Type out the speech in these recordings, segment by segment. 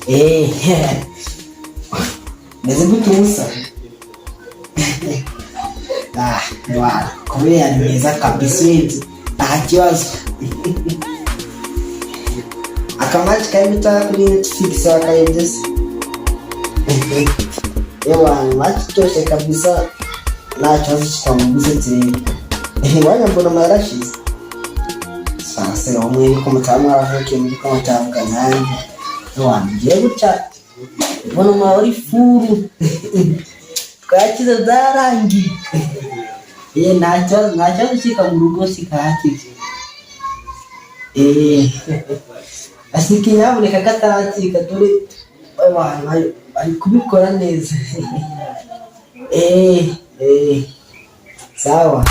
Eh, meze gute ubusa? Ah, wa kubera ni meza kabisa urebye, nta kibazo. Aka match kari guca kuri Netflix wakarebye se? Ewa, match itoshe kabisa, nta kibazo kitwamuguze turebe. Iwanyu mbona marashize. Sasa umwe niko mutaba mwaravukiye muri ko mutavuga nanjye. Ewa, ngiye guca mbona uri full, twakize byarangiye. Eh, nta kibazo, nta kibazo, ukika mu rugo sikahakize. Eh, asika nyabuneka kataracika, dore ewa, bari kubikora neza. Eh, eh, sawa.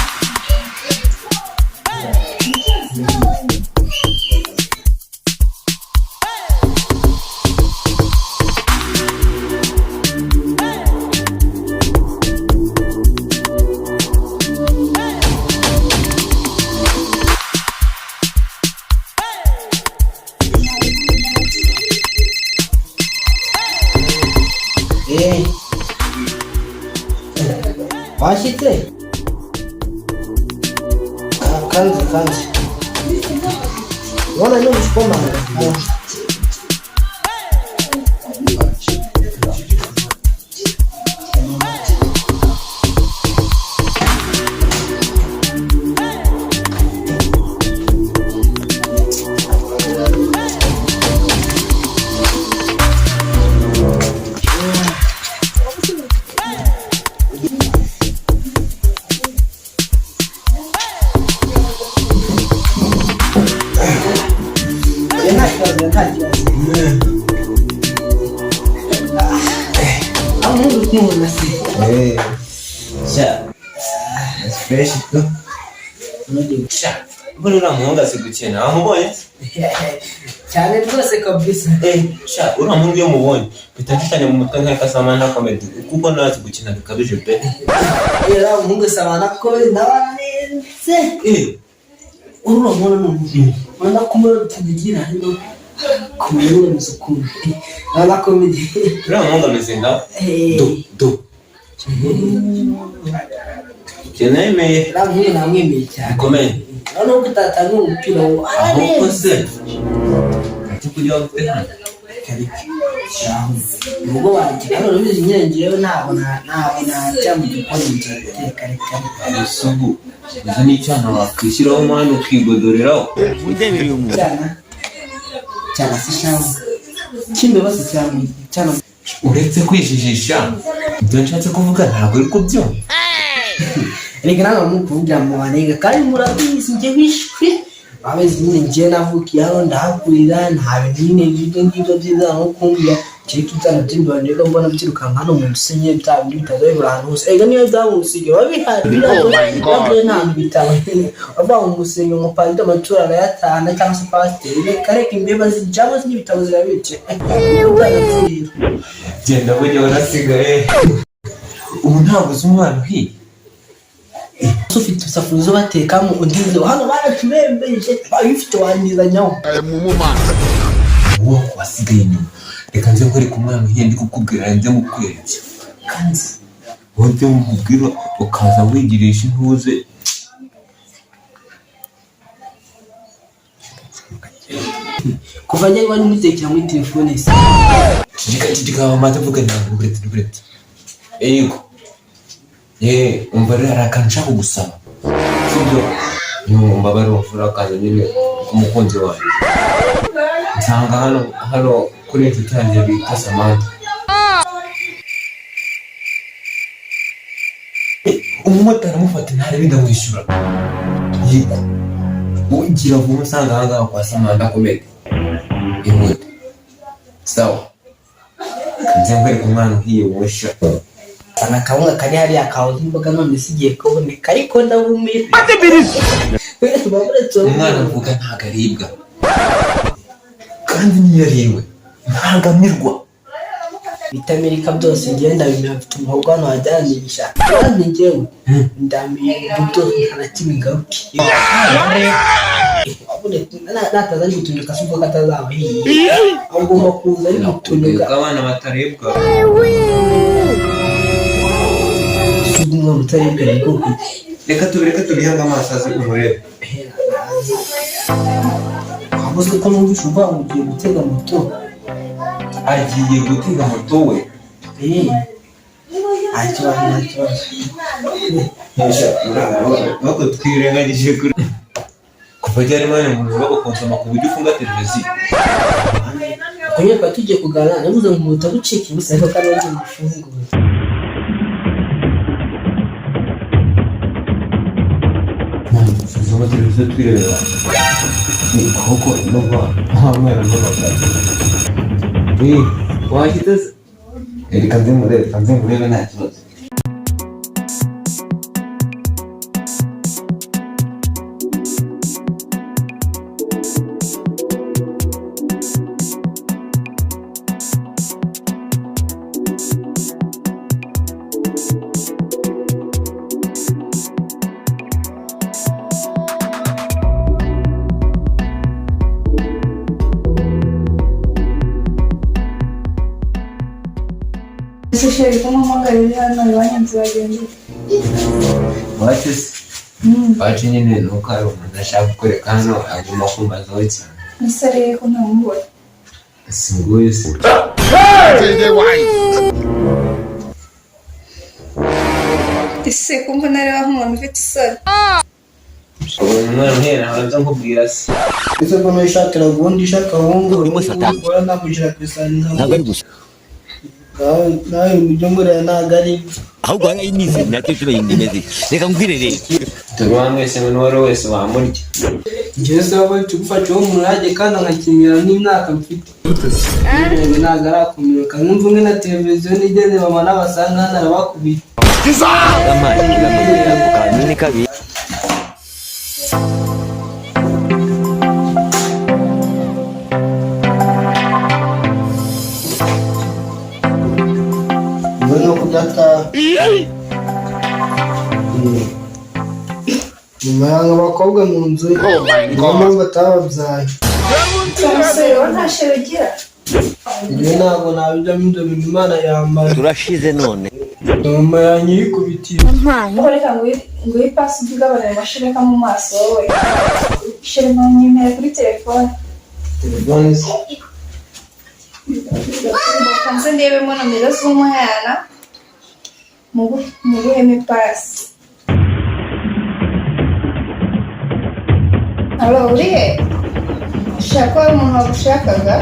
Eh. Washyitse? Ah, kandi kandi. Ubona ni ubukomanga. Nta kibazo, nta kibazo. Ah, umuhungu kumubona se? Eh, sha, it's fresh tu. Sha, mbona uriya muhungu azi gukina, wamubonye? Cyane rwose kabisa. Eh, sha, uriya muhungu iyo mubonye mpita nshushanya mu mutwe nka Samantha Comedy, kuko nawe azi gukina bikabije pe. Uriya muhungu Samantha Comedy nawe ararenze. Eh, Uriya mubona ni ubona ko muri tubigira hano kumenya ukuntu Samantha Comedy. Uriya muhungu ameze nka Eh. do do. Njye nemeye. Uriya muhungu namwemeye cyane. Bikomeye. Noneho ko utatanga umupira wo Ahubwo ararenze. se, icyo kurya ufite hano? Ubwo wanjye hano urabizi nyine, ngewe ntabwo najya mu gikoni njya guteka, reka reka. Ese ubu uzi n'icyana wakwishyiraho mwana ukigodoreraho? Cyana cyana si shawu kimbe bose cyane cyana. Uretse kwijijisha, ibyo nshatse kuvuga ntabwo uri kubyumva. Reka nawe mukuvugira mu banenga kandi murabizi, njye wishwe babizi nyine, njye navukiye hano ndahakurira, nta bintu nyine ibyo ngibyo byiza nko kumbwira kereka ibyana by'imbeba nibwo mbona byirukanka hano mu nsi bya bindi bitaza bibura ahantu hose. Ega niyo byaba mu rusengero biba bihari, biriya nta hantu bitaba bavuga mu musengero ngo padiri amaturo arayatahana cyangwa se pasiteri. Reka reka, imbeba zijyamo n'ibitabo zirabica. Genda burya warasigaye, ubu ntabwo uzi umwana uhiye. Ufite isafuriya batekamo undi nzu hano baraturembeje, bayifite wandizanyaho. Wowe wasigaye inyuma, reka nze nkwereke umwana uhiye. Ndi kukubwira nze mukwereke. Kandi wowe ibyo nkubwira ukaza wigirisha intuze. Kuva njya iwanyu mutekera muri telefone se? Ceceka, ceceka, wamaze mvuga ntabwo. Buretse, buretse. Yego, ye, umva rero, hari akantu nshaka kugusaba, sibyo? Nyumva bari umfura akaza nyine k'umukunzi wanjye, nsanga hano hano kuri inshuti yanjye bita Samantha. Umumotari amufata ntarebe, ndamwishyura. Yego, ugira vuba usanga ahangaha kwa Samantha Comedy, ihute. Sawa, nze nkwereka umwana uhiye wosha. Sana akabunga kari hariya kahoze imboga, none si igiye kuboneka, ariko ndabumira. Umwana avuga ntabwo aribwa, kandi niyo ariwe ntabwo amirwa. Bitamirika byose ngenda ndabimira, mfite umuhogo hano wajyanisha, kandi njyewe ndamira ibyo byose nta na kimwe ngarukiye. Nataza ari gutunyuka si ubwo ko atazaba ahiye, agomba kuza ari Nakubwiye gutunyuka. ko abana batarebwa. Si ubwo umwana utarebwa ni bwoko ki? Reka tubireke, tubihange amaso aze umurebe. Wabuze ko numvise uvuga ngo ugiye gutega moto? Agiye gutega moto we. Eh, nta kibazo, nta kibazo. Ntabwo twirengagije kuri kuva ryari mwana umuntu bagukonsoma ku buryo ufunga televiziyo? Ubwo nyine twari tugiye kuganira, navuze ngo umuta gucika iminsi, ariko kandi bagiye gufungura. Funga televiziyo twirebera koko inova nta mwana n'abagabo. Eh, washyize se? Reka nze murebe, reka nze murebe, nta kibazo. Ese chéri, ko mpamagaye uri hano iwanyu, nzagenda ute? Wacu se? Wacu nyine ni uko hari umuntu ashaka kukwereka hano, aguma kumbazaho cyane. Ese rero ko ntamubona? Si nguyu se? Ese ko mbona areba nk'umuntu ufite isoni? Ubu umwana uhera hanze nkubwira se. Ese ko nishakira ubundi ishaka ahungu Urimo satani. ukora namushyira ku isahani. Ntabwo ari gusa. Nawe ibyo ngorera ntabwo ari byo. Ahubwo hari imizi nacyo kiba imeze, reka nkubwire rero. Dore wa mwese ngo n'uwari wese wamurya. Njyewe se waba uri gufasha uwo murage kandi nkakimira n'imyaka mfite? Yego, ntabwo arakumiruka nkumva umwe na televiziyo nigeze mama n'abasanga hano arabakubita. Amazi ako kantu ni kabi. Ubwo ni uko byataha nyuma yanga abakobwa mu nzu ye, niyo mpamvu atababyaye. Umusore wowe nta chéri ugira? Njyewe ntabwo nabijyamo ibyo bintu, Imana yambara. Turashize none. Mama yanyikubitiye. Ariko reka nguhe ipasi ujye ugabanya ayo mashereka mu maso wowe. Chéri, mwanyemera kuri telefone? Telefone se? Reka nze ndebemo nomero z'umwana muguhemo ipasi. Alo, uri he? Ushaka ko hari umuntu wagushakaga,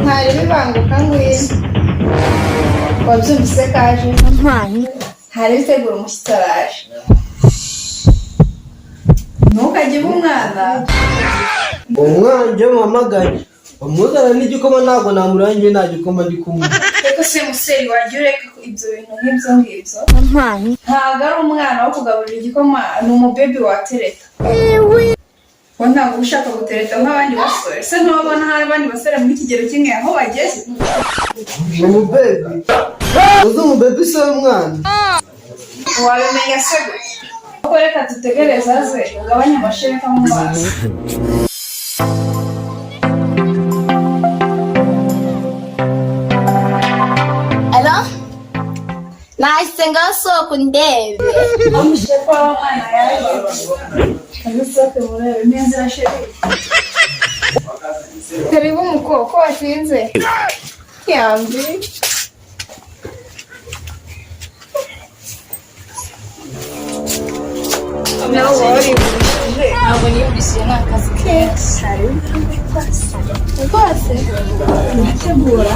ntareba ibanguka, ngwino. Wabyumvise kaje ntari bitegura, umushyitsi araje. Ntukajye uba umwana. Uwo mwana njyewe muhamagaye bamuzana n'igikoma, ntabwo namurangiye, nta gikoma ndi kunywa. Reka se museri, wajya ureka ibyo bintu nk'ibyo ngibyo. Ntabwo ari umwana wo kugaburira igikoma, ni umubebi watereta. We ntabwo uba ushaka gutereta nk'abandi basore se? Ntubabona hari abandi basore muri kigero kimwe aho bageze? Ni umubebi? Uzi umubebi se w'umwana? Wabimenya se gute? Kuko reka dutegereze aze, ugabanye amashereka mu maso. Alo? Nahise ngasohoka undebe. Amushe ko wa mwana yaje, kazisohoke murebe n'inzira. Chéri, karibu muko, ko watinze? Yambi. Nawe waribujije? Ntabwo niyumvishije, ni akazi kenshi. Rwose. Urategura.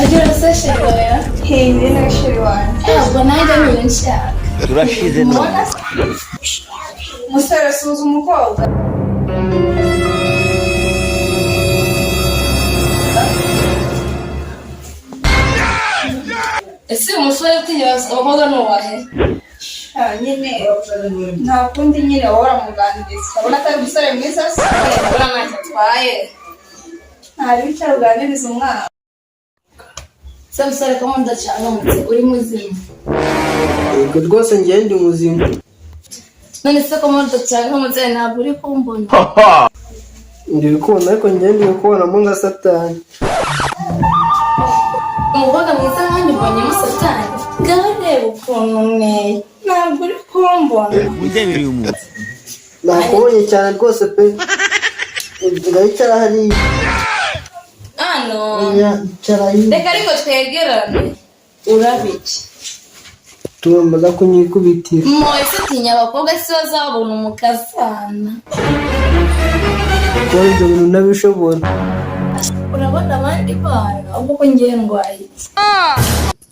Agira se chéri wawe? Hey, ni na chéri wanjye. Ntabwo nanjye ni ibintu nshaka. Turashize none. Umusore, suza umukobwa. Ese umusore utinya abakobwa ni uwahe? Ah, nyine nta kundi, nyine wowe uramuganiriza, urabona atari umusore mwiza se? Ndabona ntacyo atwaye. Ntari wicara uganiriza umwana. Se musore ko mudacangamutse uri muzima? Yego rwose, njyewe ndi muzima. None se ko mudacangamutse, ntabwo uri kumbona? Ndi kubona, ariko njyewe ndi kubonamo nka Satani. Umukobwa mwiza nkanjye ubonyemo Satani? Ngaho reba ukuntu nteye, ntabwo uri kumbona? Nakubonye cyane rwose pe. Ngayicara hariya. Hano? Oya, icara hirya. Reka ariko twegerane, urabiki? Tugomba kunyikubitira. Mwese utinya abakobwa si bazabona umukazana. Kuba ibyo bintu ntabishobora. Urabona abandi bana ahubwo ko ngewe ndwaye iki?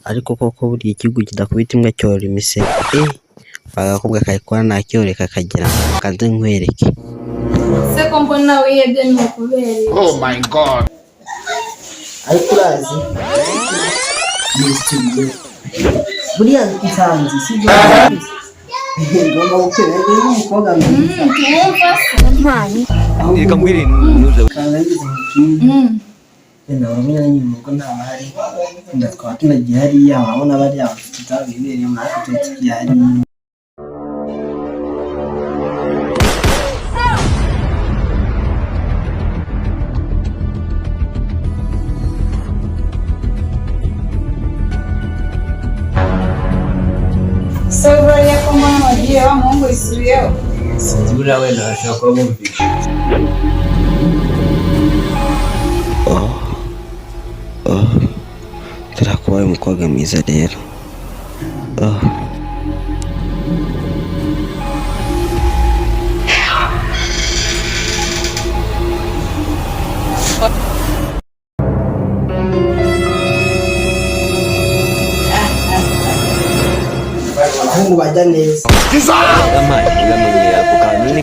Ariko koko buriya igihugu kidakubita imbwa cyorora imisego. Agakobwa kayikora nakyoreka kagira ngo kanze nkwereke. Se ko mbona wihebye, ni ukubera iki? Ariko urazi buriya nsanze sibyo, ngomba gukwereka umukobwa mwiza. Tumwumva se? Reka mbwire nuze. Kanza ngeze mu kindi, wenda bamwe nyine mu rugo ntabahari, wenda twaba tunagiye hariya, wabona bariya bafite ibyabo bibereyemo, natwe tuba tugiye hariya. Se buriya ko mbona wagiye, wa muhungu yisubiyeho? Sinzi, buriya wenda bashobora kuba bumvishe. Turakubaye umukobwa mwiza rero. Oh. Abahungu bajya neza. Amazi.